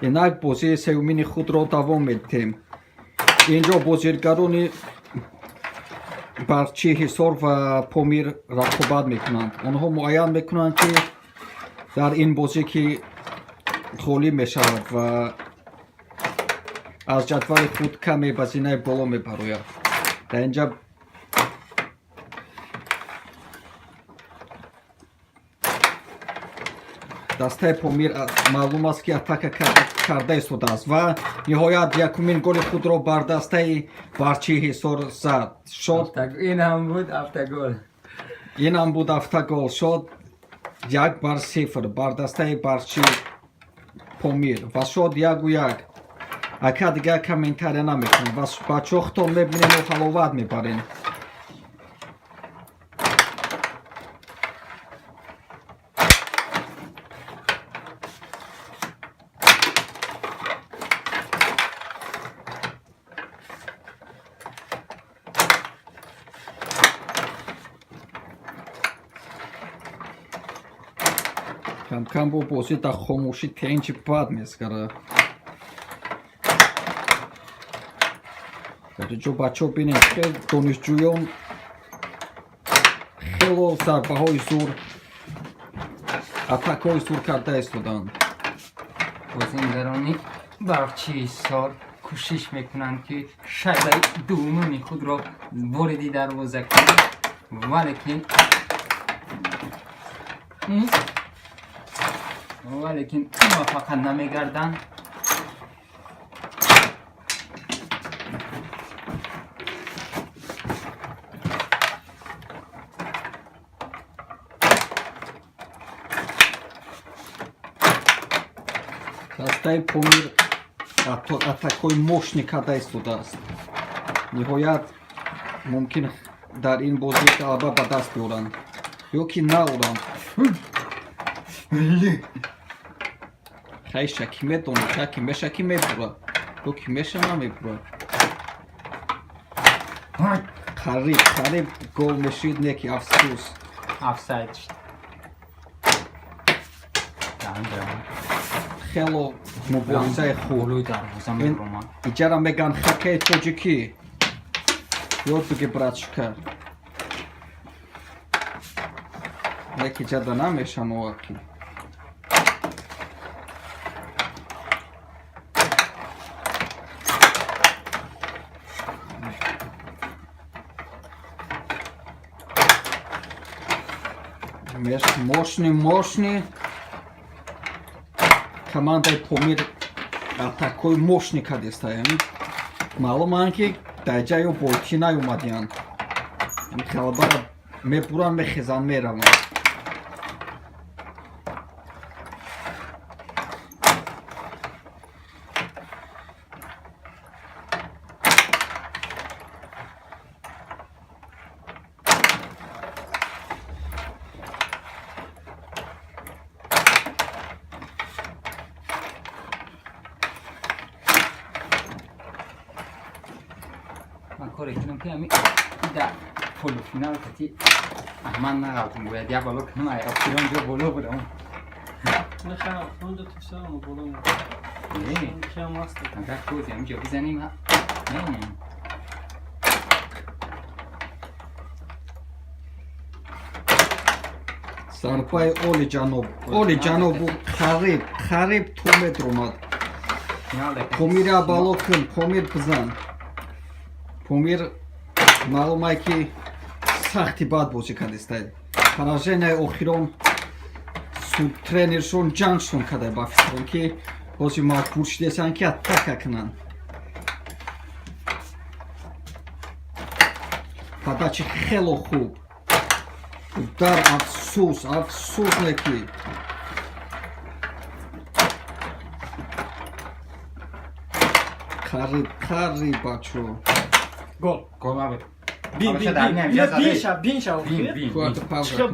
Инак бозии сеюмини худро давом медиҳем. Инҷо бозиргарони Барқчии Ҳисор ва Помир рақобат мекунанд. Онҳо муайян мекунанд, ки дар ин бозӣ ки ғолиб мешавад ва аз ҷадвали худ каме ба зинаи боло мебарояд. Дар инҷа дастаи Помир маълум аст, ки атака карда истодааст ва ниҳоят якумин голи худро бар дастаи Барқчии Ҳисор зад. Шод. Ин ҳам буд автогол. Инам буд автогол. Шод 1-0 бар дастаи Барқчи Помир ва шод 1-1. Ака, дигар комментария намекунам ва бачаҳо худтон мебинем, ҳаловат мебарем. Камкам бо бозӣ дар хомӯшӣ тенҷи бад мезгара. Дар ҷо бачаҳо бинед, хел донишҷӯён хело зарбаҳои зур, атакҳои зур карда истоданд. Бозингарони Барқчии Ҳисор кӯшиш мекунанд, ки шайбаи дуввуми худро вориди дарвоза кунанд, валекин муваффақат намегарданд. Дастаи Помир атакҳои мощный карда истодааст. Ниҳоят мумкин дар ин бозӣ ғалаба ба даст биёранд ё ки наоранд. Хайша, ки медонад, ки меша, ки мебурад ё ки меша намебурад. Қариб гол мешид, не ки афсӯс. Офсайд шуд. Хело муборизаи хуб. Болои дарвоза мебуромад. Иҷара меган хоккеи тоҷикӣ. Ёд биги, братчика. Леки ҷада намешановаки. Мощный, мощный. Командаи Помир атакҳои мощный кардестаем. Маълуманд, ки дар ҷайё бойтӣ наёмадиянд. Ғалабаро мебуранд, мехезанд, мераванд. Ман коре кунам, ки ами дар полуфинал кати Аҳмад нағалтум, бояд як бало кунам, ай охирон ҷо боло будам. Онҷо тифсамо боло. Не. Кам аст. Агар кози ҳаминҷо бизанем, не. Зарбаи оли ҷаноб. Оли ҷанобу қариб, қариб то медромад. Финал дар Помира бало кун, Помир бизан. Помир маълумае, ки сахти бад бозӣ кардистай. Пораженияи охирон тренершон ҷангшон карда, ба фикрам, ки ҳозир маҷбур шудесанд, ки атака кунанд. Подачи хело хуб. Удар, афсӯс, афсӯс, не ки. Қариб, қариб, бачо. Гол. Гол набуд. Бин, бин, Абаша дар бин. ҳаминҷо Ина зада. бин ша, бин ша. Бин, бин. Куарта пауза. Чиқа.